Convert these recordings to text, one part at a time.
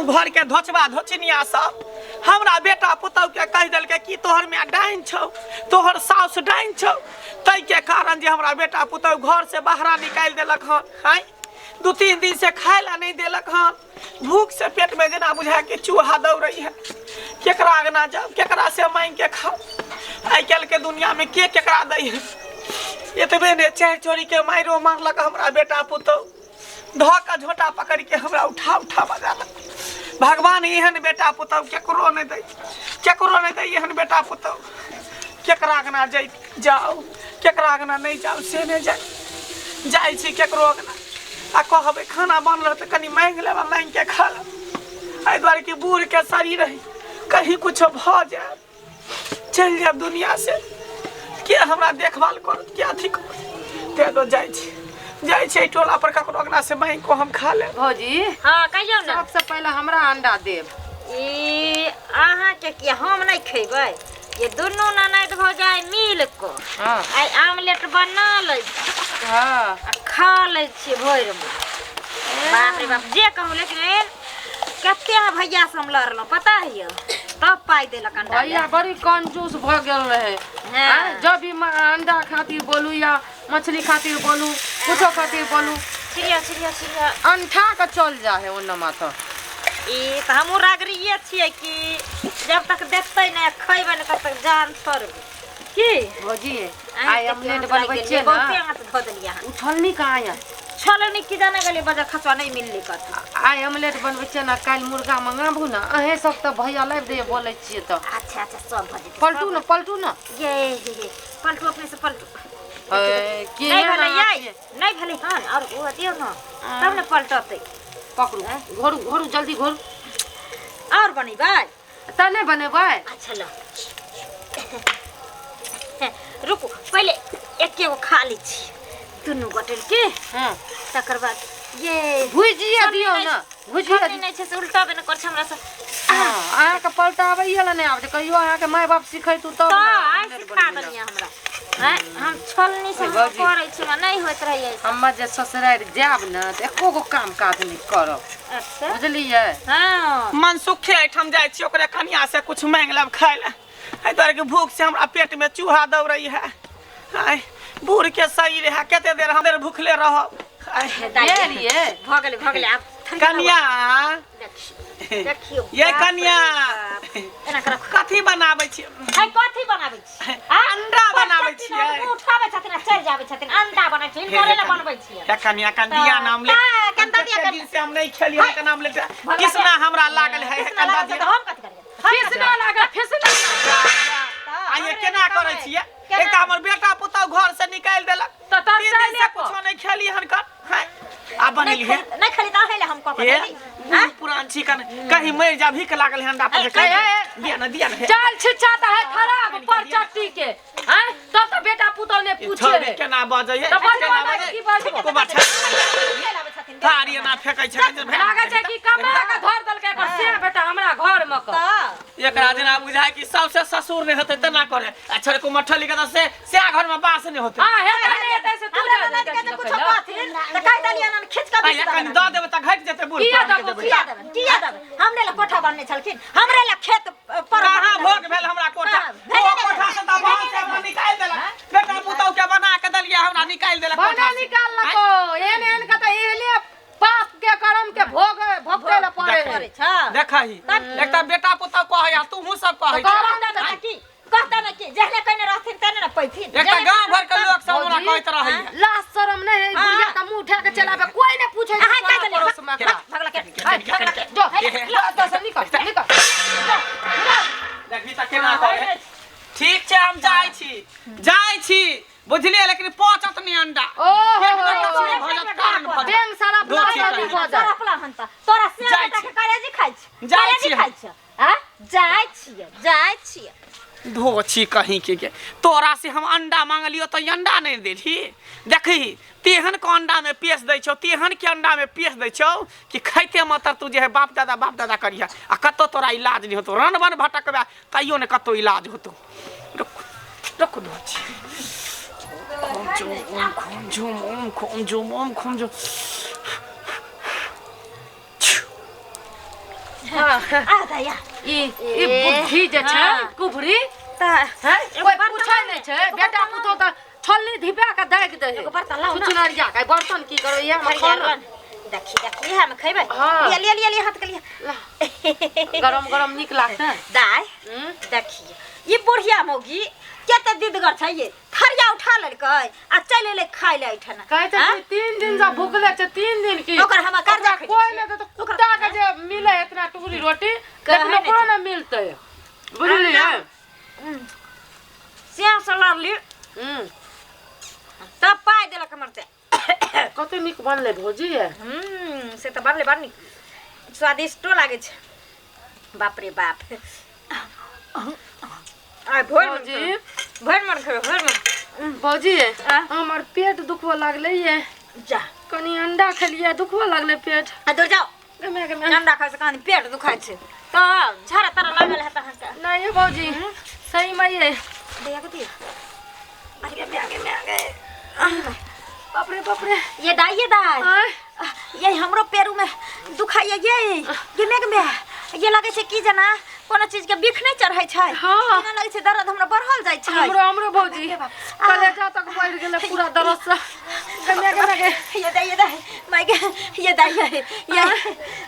गाँव घर के धोचबा धोचिनिया सब हमरा बेटा पुतहु के कहि देलकै कि तोहर माय डाइन छौ, तोहर साउस डाइन छौ, ताहिके कारण जे हमरा बेटा पुतहु घर से बाहरा निकालि देलक हन। आँय, 2-3 दिन से खाय ला नहीं देलक हन, भूख से पेट में जेना बुझाय कि चूहा दौड़ै है। केकरा अगना जाउ, केकरा से मांगि के खाउ? आइ काल्हि के दुनिया में के केकरा दै है? एतबे ने 4 चोरी के मारियो मारलक हमरा बेटा पुतहु, धऽ के झोटा पकड़ के हमरा उठा उठा बजालक। भगवान एहन बेटा पुतहु केकरो नहि दै, केकरो नहि दै एहन बेटा पुतहु। केकरा अगना जाउ, केकरा अगना नहि जाउ से नहि जाय। जाइ छी केकरो अगना आ कहबै खाना बनल तऽ कनि मांगि लेब आ मांगि के खा लेब, एहि दुआरे कि बूढ़ के शरीर है, कहीं कुछो भऽ जायत चलि जायब दुनिया से, के हमरा देखभाल करत, के अथी करत? ताहि दुआरे जाइ छी, जाइ छी एहि टोला पर ककरो अगना से मांगि कऽ हम खा लेब। भौजी। हाँ, कहियौ ने। सबसे पहिले हमरा अंडा देब। ई अहाँके किया, हम नहि खेबै। ये दुनू ननैद भौजाइ मिल कऽ आइ आमलेट बना लै छी। आ खा लै छियै भरि मे। बाप रे बाप, जे कहू, लेकिन कते अहाँ भैया से हम लड़लहुँ पता है? तब पाइ देलक अंडा। भैया बड़ी कंजूस भऽ गेल रहे। आँय, जब भी अंडा खातिर बोलू या मछली खातिर बोलू, कुछो खातिर बोलू, छिड़िया छिड़िया छिड़िया अंठा के चल जा है ओन्ने माथा। ई तऽ हमहूँ रागरिये छियै कि जब तक देखतै नहि खैबै नहि तब तक जान छोड़बै की। भौजी, अहाँ आइ देखियौ, ऑमलेट हम बनबै लागि छियै गेलियै, ने। बहुते अहाँ तऽ धऽ देलियै अहाँ। उछलनी कहाँ यऽ? छलनी की जाने गेलियै, बजा खसुआ नहि मिललै कतौ। आइ ऑमलेट बनबै छियै ने, काल्हि मुर्गा मंगाबू ने। अहें सब तऽ भैया लाबि दैया, बोलै छियै तऽ। अच्छा अच्छा, सब भऽ जेतै। पलटू ने, पलटू ने। ये हे हे, पलटू, अपने से पलटू। ए, की नहि एहन भेलै अहाँ यै? छियै? नहि भेलै हन, आओर ओ दियौ ने तब ने पलटतै। पकड़ू, घोरू घोरू, जल्दी घोरू। आओर बनेबै? तऽ नहि बनेबै? अच्छा ल, रुकू, पहिले एके गो खा लै छी दुनू गोटे के। तकर बाद ये भुजिया छलनी दियौ नहि ने, भुजिया छलनी नहि छै से उल्टाबे ने करै छै हमरा से। हँ, अहाँके पलटाबैए लए नहि आबै छै। कहियो अहाँके माय बाप सिखैतु तब तऽ ने आइ ऑमलेट सिखा बनबै लए। देलियै हमरा। आँय, हम छलनी से ओइ भौजी। करै छी, हमरा नहि होइत रहैए। हम्मे जे ससुरारि जायब ने तऽ एको गो काम काज नहि करब। अच्छा। बुझलियै? हँ। मनसुखे एहिठाम जाइ छी, ओकरे कनिया से कुछ मांगि लेब खाय लए, एहि दुआरे कि भूख से हमरा पेट में चूहा दौड़ै है। आँय, बूढ़ के शरीर है, कते देर हम देर भूखले रहब? आँय। दाइ, गेलियै? भऽ गेलै, भऽ गेलै, आब थोड़ी कनिया। देखियौ, देखियौ, ये बाप रे कनिया। बाप। एना कर। कथी बनाबै छी? है, कथी बनाबै छी? अंडा बनाबै छियै। उठाबै छथिन आ चलि जाबै छथिन। अंडा बनाबै छी, हिनकरे लए बनबै छियै। हे कनिया, कन दिया नाम ले। हाँ, कन दिया, कते कन दिन से हम नहीं खेलियै, के नाम ले। भगवान कृष्णा हमरा लागल है, कृष्णा कन लागल दिया। छै तऽ हम कथी करियै? कृष्णा लागल, कृष्णा। आ ये केना करै छियै? केना? एक हमर बेटा पुतहु घर से निकालि देलक, तऽ तब 3 दिन से चाइले पर। कुछो नहीं खेली हन कर। हैं, आ नहि बनेली है। नहि खेली तऽ अहीं लए हम कऽ कऽ हे, देली। बूढ़ पुरान छी, कन कहीं मरि जा, भीख लागल है अंडा पर। ए, ए, दिया ना, दिया ना। चाल छिछा तऽ है खराब पर चट्टी के। हैं, तब तऽ बेटा पुतहु ने पूछे छोड़ी है। केना बजै है? तऽ बजबो केना नहि, बजै? की बजबो? को बात छै? चलि आबै छथिन। थारी एना फेकै छै जे भेल। लागै छै कि कमा के धर देलकै एकर से बेटा हमरा घर मे कऽ। तऽ एकरा जेना बुझाय कि सबसे ससुर नहि होतै तेना करे, आ छोड़े को मठली के तऽ से से घर में बास नहि होतै। हां, हेतै नहि हेतै से तू हमरा जा ननद के जे कुछो कहथिन तऽ कहि देलियनि हन, खींच कऽ आ बीछ कनि देबनि। दऽ देबै तऽ घटि जेतै बूढ़ किया पुरान के देबो? देबै। किया देबनि? किया देबनि? हमरे लए कोठा बनने छलखिन, हमरे लए खेत पर कहाँ भोग भेल हमरा कोठा? कहाँ? भेले ओ नहि कोठा से तऽ बाप से हमरा निकालि देलक। बेटा पुतहु के बना के देलियै, हमरा निकालि देलक भने कोठा से। निकाललको, एहन एहन के तऽ एहने पाप के कर्म के भोग भोगते लए पड़े है। करै छ। देखही, एकटा बेटा पुतहु कहै आ तूहू सब कहै तऽ छह। कहता ने की, कहता ने की, जेहने कहने रहथिन तेहने ने पैथिन। एकटा गाँव भर के लोक सब हमरा भौजी, कहैत रहैया। लाज शरम नहीं है, हाँ। बुढ़िया का मुंह उठा के चलावे, कोई नहीं पूछे अहाँ कहि देलियै, पड़ोस में का। भगला के, हाय, भगला के। जो, जो, एतऽ से निकल, निकल। देखी तऽ केना कहै। ठीक छै, हम जाइ छी, जाइ छी, बुझलियै? लेकिन पहुँचत नहि अंडा। ओहो, पेट में कचरी भऽ जायत, कारण भऽ जायत। बेंग सारा दो छी अथी भऽ जायत। तोरा अपना हन तऽ तोरा से जाइ बेटा छी। के करेजी खाइ छी, जाइ करेजी छी। खाइ छी। आ जाइ छियै, जाइ छियै। धो छी कहीं के के तोरा से हम अंडा मांगलियो तऽ अंडा नहि देलही। देखही, तेहन के अंडा में पेश दै छौ, तेहन के अंडा में पेश दै छौ कि खाइते मातर तू जे है बाप दादा बाप दादा करिहा, आ कतौ तोरा इलाज नहि होतौ। रन बन भटकबे तैयो ने कतौ इलाज होतौ। रुक रुक, धो छी। ओम झुम ओम खोम झुम ओम खोम झुम ओम खोम झुम। हाँ। आ दया ई ई बुद्धि जे छै कुबरी तऽ हैं कोई पूछै नहि छै बेटा पुतोह तऽ छोलनी धिपा के दागि दै एगो बर्तन लाउ ना। छुछुनरिया के बर्तन की करो इएह मे खाना देखी देखी इएह मे खैबै। हाँ। लिया लिया लिया लिया हाथ के लिया। गरम गरम नीक लागतै। दाय देखी ई बुढ़िया मौगी कते दिदगर छै ये थरिया उठा लेलकै आ चलि एलै खाय ले एहिठाम। कहै छै कि 3 दिन से भुखले छै 3 दिन की ओकर हम कर्जा खै कोई नहि देतै कुत्ता के जे मिले इतना टुकड़ी रोटी लेकिन ओकरो नहि मिलतै बुझलियै। श्याम से लड़ली तब पाइ देलक हमर से। कते नीक बनलै भौजी। से तऽ बनलै बड़ नीक स्वादिष्टो लागै छै। बाप रे बाप आ भोर भौजी भरि मन खेबै भरि मन। भौजी हमर पेट दुखबऽ लागलै ये जा कनी अंडा खेलियै दुखबऽ लागलै पेट। आ दूर जाओ अंडा खाइ से कहानी पेट दुखाइ छै तऽ झाड़ा तारा लागल हेतै अहाँके। नहीं ये भौजी सही में ये दिया के दिया अरे मैं आगे मैं आगे बाप रे बाप रे। ये दाई ये दाई ये हमरो पेरू में दुखाइए ये मेघ में ये लगे छै की जना कोनो चीज के बिख नहीं चढ़ै छै। हाँ। एना लगे छै दर्द हमरा बढ़ल जाइ छै। हमरो हमरो भौजी कलेजा तक बढ़ गेलै पूरा दर्द से। गमे गमे के ये दाई माय के ये दाई ये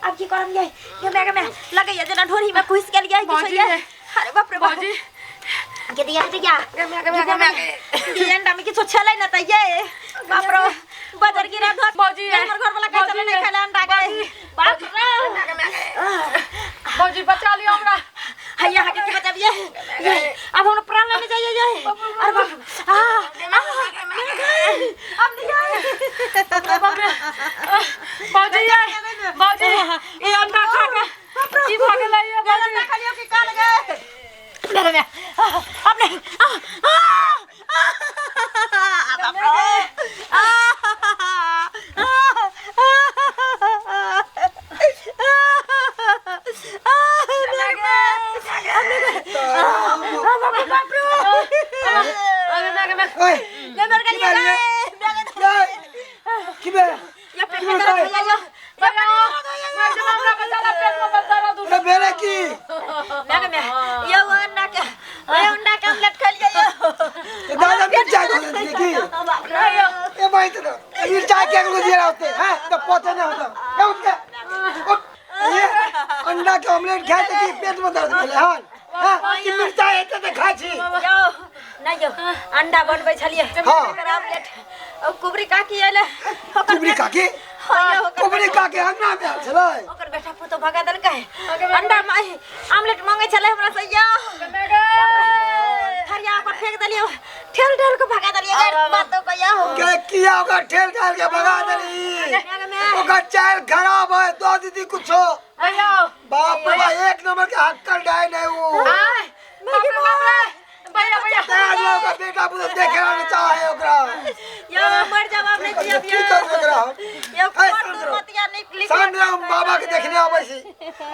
अब की करम ये गमे गमे लगे ये जना ढोरी में घुस गेल ये किछो ये। अरे बाप रे भौजी के दिया दिया गमे गमे गमे ये अंडा में किछो छलै न त ये बाप रे बजर गिरा धर भौजी हमर घर वाला खाइ छलै नहीं खाइले अंडा के बाप रे भौजी बचा लियो हमरा। हैया के की बचाबिए अब हम प्राण लेने जाइए ये। अरे बाप आ अब नहीं आए बाप रे भौजी भौजी ई अंडा खा के की भ गेलै ये भौजी अंडा खा लियो की काल गए मेरे में अब नहीं बाप रे अंडा के ऑमलेट खाए त पेट में दर्द भेलै हन। हां ई मिरचाई एते त खाइ छी यो नै यो अंडा बनबै छलियै ओकर ऑमलेट ओ कुबरी काकी एलै। कुबरी काकी कुबरी काकी अंगना में आयल छलै ओकर बेटा पुतो भगा देलकै अंडा ऑमलेट मांगै छलै हमरा से यो थरिया पर फेंक देलियै ठेल ठेल के भगा देलियै बातो कहियो के किया ओकर ठेल ठेल के भगा देली ओकर चाल खराब है दो दीदी कुछो भैया बाप रे बाप एक नंबर के हक्कल डाइन है वो। बाप रे बाप रे भैया भैया आज ओकर बेटा पुतो देखे ना चाहे ओकरा यो मर जाब हम नहीं जियब की करब ओकरा यो मतिया निकली सामने हम बाबा के देखने आबै छी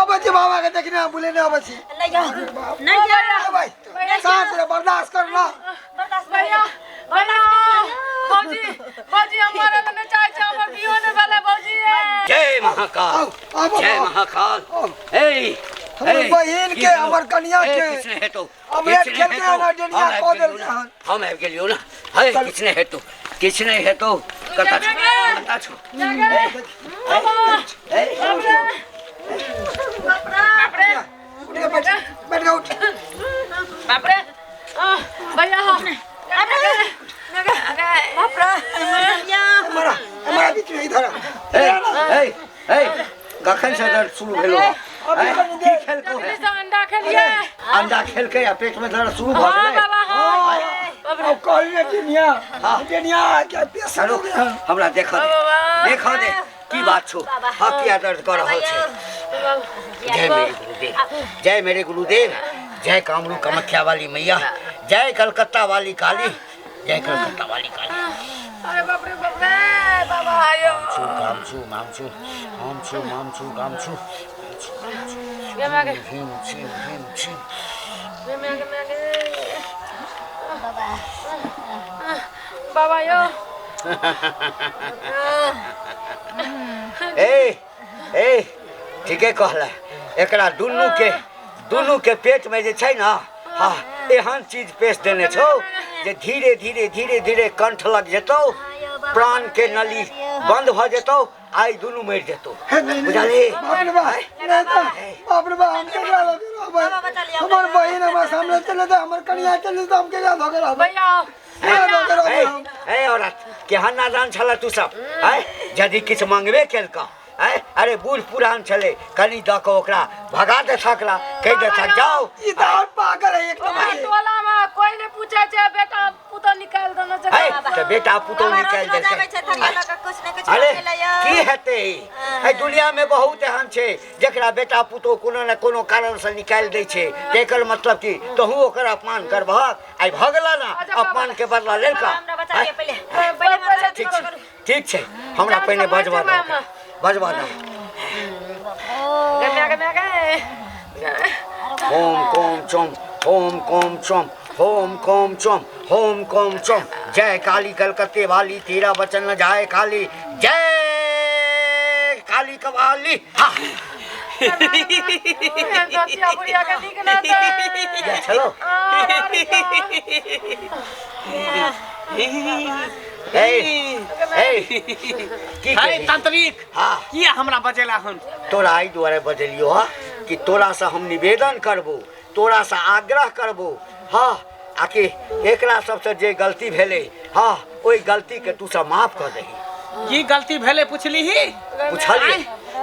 आबै छी बाबा के देखने बुलेने आबै छी नहीं यो नहीं यो भाई साथ रे बर्दाश्त कर ना बर्दाश्त भैया भैया भौजी भौजी हम मरल नहीं चाहै छी हमर बियाह नै भेलै भौजी। जय महाकाल जय महाकाल। ए हमर बहिन के हमर कन्या के किछ नहीं हेतौ ऑमलेट खेल के ना डेनिया कह देल हन हम आबि गेलियौ ना हे किछ नहीं हेतौ किछ नहीं हेतौ कता छौ कता छौ ए बाप रे उठ बैठ बैठ उठ बाप रे भैया बाप रे हमारा हमारा बीच में इधर ए ए ए कखन से दर्द शुरू भेलो की खेलको है अंडा खेलिए अंडा खेलके आ पेट में दर्द शुरू भ गेलै। बाबा हां अब कहलिए दुनिया दुनिया के पेट रुक हमरा देख दे देख दे की बात छौ। हां किया दर्द कर रहल छै। जय मेरे गुरुदेव जय मेरे गुरुदेव जय कामरू कामाख्या वाली मैया जय कलकत्ता वाली काली जय कलकत्ता वाली काली। अरे बाप रे बाबा आयो कामछु मामछु हमछु मामछु गामछु गे गे गे बाबा बाबा यो ए ए ठीके कहला एकरा दुनू के दुनू के पेट में जे छै ना, हाँ, एहन चीज पेश देने छौ जे धीरे धीरे धीरे धीरे कंठ लग जेतौ, प्राण के नली बंद भ जेतौ, आई दुनू मरि जेतौ। बुझलही? बाप रे बाप, नहीं तो बाप रे बाप, हम केकरा लगे रहबै? हमर बहिन हमरा सामने चले तऽ हमर कनिया चले तऽ हम केकरा धऽ के रहबै? भैया केकरा धऽ के रहबै हम? ए औरत, केहन नादान छल तू सब? आँय, यदि किछु मांगबे केलकऽ, आँय, अरे बूढ़ पुरान छलै, कनि दऽ कऽ ओकरा भगा देथक ला, कहि देथक जाउ। ई तऽ और पागल है एक नंबर। टोला में कोई नहीं पूछे छै, बेटा पुतोह निकाल देने छै। है, तऽ बेटा पुतोह निकालि देलकै। अरे की हेतै? एहि दुनिया में बहुत एहन छै जकरा बेटा पुतोह कोनो ने कोनो कारण से निकालि दै छै। एकर मतलब की तहू ओकर अपमान करबहक? आइ भऽ गेला ना, अपमान के बदला लेलका। ठीक छै, ठीक छै, हमरा पहिने बजबा दऽ, बजबा दऽ। होम कोम चम, होम कोम चम, होम कोम चम, होम कोम चम। जय काली कलकत्ते वाली, तेरा वचन न जाए काली, जय काली कवाली। हाँ चलो। की तांत्रिक किया हमरा बजेला हन? तोरा एहि दुआरे बजेलियो हा कि तोरा से हम निवेदन करबो, तोरा से आग्रह करबो, हाँ, आकि एकरा सबसे जे गलती भेलै, हाँ, ओहि गलती के तू सब माफ कर दही। की गलती भेलै पुछली ही? पुछलियै।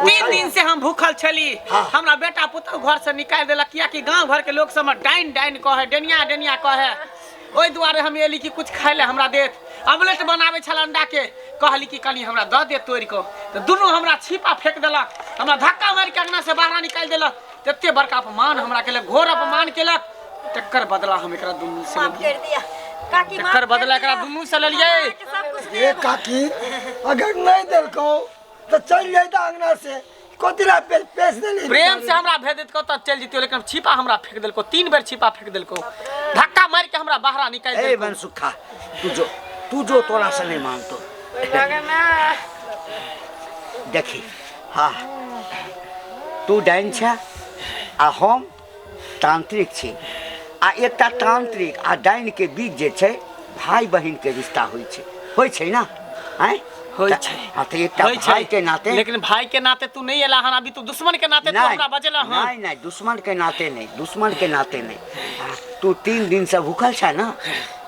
3 दिन से हम भूखल छली, हमरा बेटा पुतहु घर से निकालि देलक, कियाकि गाँव घर के लोग सब डाइन डाइन कहे, डेनिया डेनिया कहे। ओहि दुआरे हम एली कि कुछ खाइ ले हमरा देत। ऑमलेट बनाबै छल अंडा के, कहली कि कनि हमरा दऽ दे तोड़ि कऽ, तऽ दुनू हमरा छिपा फेंक देलक, हमरा धक्का मारि के अंगना से बाहर निकालि देलक। तते बड़का अपमान हमरा केलक, घोर अपमान केलक। तकर बदला हम एकरा दुनू से लेलियै। तकर बदला एकरा दुनू से लेलियै। ए काकी, अगर नहीं देलकौ तऽ चलि जैता अंगना से, कथी ला पेश देली? प्रेम से हमरा भेज देतको तब चलि जैतियो, लेकिन छिपा हमरा फेंक देलको, 3 बेर छिपा फेंक देलको, धक्का मारि के हमरा बाहर निकालि ए देलको। बनसुखा, तू जो तोरा से नहीं मानतो। देखी, हाँ, तू डाइन छे आ हम तांत्रिक छी, आ एकटा तांत्रिक आ डाइन के बीच जे छै भाई बहिन के रिश्ता होइ छै, होइ छै ना? आँय? होइ छै। हाँ, तऽ एकटा भाई के नाते। लेकिन भाई के नाते तू नहीं एला हन, अभी तू दुश्मन के नाते तू हमरा बजेला हन। नहीं नहीं, दुश्मन के नाते नहीं, दुश्मन के नाते नहीं। तू 3 दिन से भूखल छै ना?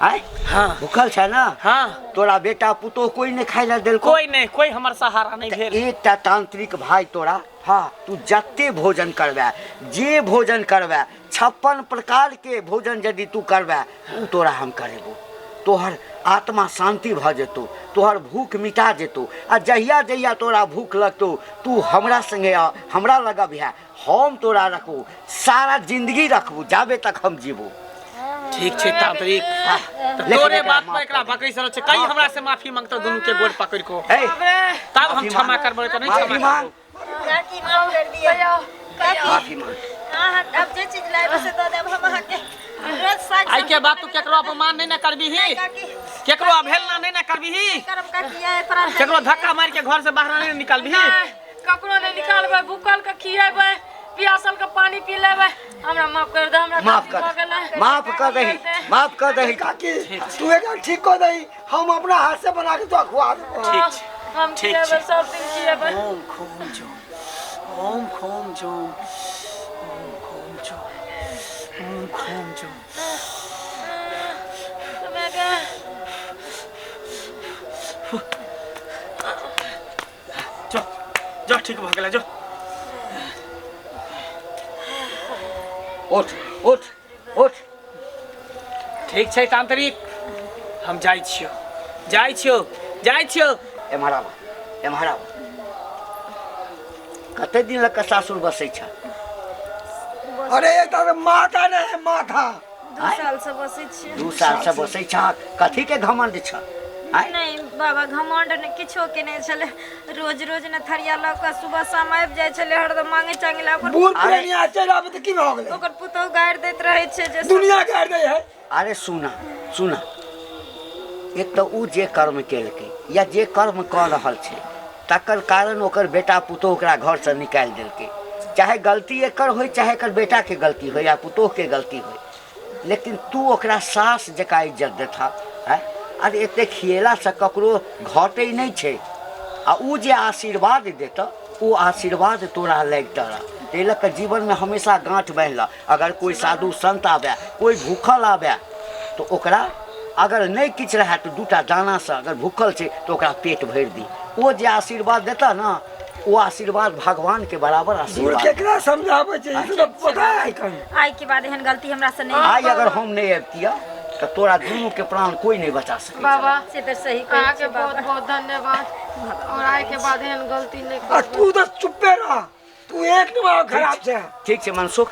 आँय? हाँ। भूखल छै ना? हाँ। तोरा बेटा पुतोह कोई नहीं खाइ ला देलको? कोई नहीं, कोई हमर सहारा नहीं भेल। एकटा तांत्रिक भाई तोरा, हाँ, तू जते भोजन करबे, जे भोजन करबे, 56 प्रकार के भोजन यदि तू करबे, उ तोरा हम करेबो। तोहर आत्मा शांति भ जेतौ, तोहर भूख मिटा जेतौ। आ जहिया जहिया तोरा भूख लगतौ तू हमरा संगे आ, हमरा लग अबिहे, हम तोरा रखबो, सारा जिंदगी रखबो जाबे तक हम जीबो। ठीक छै तांत्रिक, तोरे बात पर एकरा बकरी सरल छै, कहीं हमरा से माफी मांगतो दुनू के गोड़ पकड़ को, तब हम क्षमा करबै, तो नहीं क्षमा करबै। काकी माफ कर दिया, काकी माफी मांग। हां, अब जे चीज लाइब से दऽ देब हम अहाँके। रोज साग आई के बात तू केकरो अपमान नहीं ना करबीही, केकरो अवहेलना नहीं ना करबीही, केकरो धक्का मार के घर से बाहर नहीं निकालबीही। ककरो नहीं निकालबै, भूखल के खिएबै, प्यासल के पानी पी लेबै। हमरा माफ कर दे, हमरा माफ कर, माफ कर दही, माफ कर दही। काकी तू एकरा ठीक कर दही, हम अपना हाथ से बना के तो खुआ देबो। ठीक छै, हम खिएबै, सब दिन खिएबै। ओम खोम जो, ओम खोम जो, ओम खोम जो, ओम खोम जो। जो जो ठीक भ गेलै, जो उठ उठ उठ। ठीक छै तांत्रिक, हम जाइ छियौ, जाइ छियौ, जाइ छियौ। एम्हर आब, एम्हर आब। कते दिन लग सासुर बसै छ? अरे एक तऽ माथा नहीं है, माथा। 2 साल से बसै छियै। 2 साल से बसै छ, कथी के घमंड छ? नहीं बाबा, घमंड ने किछो के नहीं छले, रोज रोज ने थरिया लऽ कऽ सुबह शाम आबि जाइ छलै, हरदम मांगे चांगे ला। ओकर बूढ़ पुरानिया चलि आबै तऽ की भऽ गेलै? ओकर पुतोहु गारि दैत रहै छै जे दुनिया गारि दै है। अरे सुना सुना, एक तऽ उ जे कर्म केलकै या जे कर्म कऽ रहल छै तकर कारण ओकर बेटा पुतोहु ओकरा घरसँ निकालि देलकै। चाहे गलती एकर होय, चाहे एकर बेटाके गलती होय या पुतोहके गलती होय, लेकिन तू ओकरा सास जकाँ इज्जत देथा। आँय, अरे एते खिएलासँ ककरो घटै नहि छै, आ ओ जे आशीर्वाद देतऽ ओ आशीर्वाद तोरा लगतऽ रह। ताहि लऽ कऽ जीवनमे हमेशा गाँठ बान्हि लऽ, अगर कोइ साधु संत आबय, कोइ भूखल आबय, तऽ ओकरा अगर नहि किछु रहए तऽ दूटा दानासँ अगर भूखल छै तऽ ओकरा पेट भरि दी। ओ जे आशीर्वाद देतऽ ने, ओ आशीर्वाद भगवानके बराबर दूर आशीर्वाद। केकरा समझाबै छै, ई तऽ पता है कहीं। आइ के बाद एहन गलती हमरा से नहीं। आइ अगर हम नहि अबितियै तऽ तोरा दुनूके प्राण कोइ नहि बचा सकै। बाबा से तऽ सही कहै अहाँके छियै बहुत बाबा। बहुत धन्यवाद, और आइ के बाद एहन गलती नहि आ करबै। तू तऽ चुप्पे रह, तू एक नंबर खराब छै। ठीक छै मनसुख,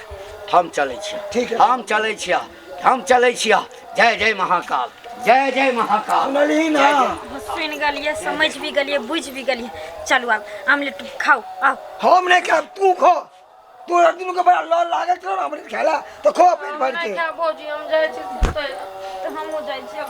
हम चलै छियै। ठीक है। हम चलै छियै, हम चलै छियै। जय जय महाकाल, जय जय महाकाल। सुनलही ना? जय जय। सुनि गेलियै, समझ भी गेलियै, बुझि भी गेलियै। चलू आब आमलेट खाउ, आउ। हम नहि खायब, तू खो। तोरा दुनू के बड़ा लल लागल छौ ने आमलेट खाय ला, तऽ खो पेट भरि नहि के। खायब भौजी, हम जाइ छी सुतै लए। तऽ हमहूँ जाइ छी आब।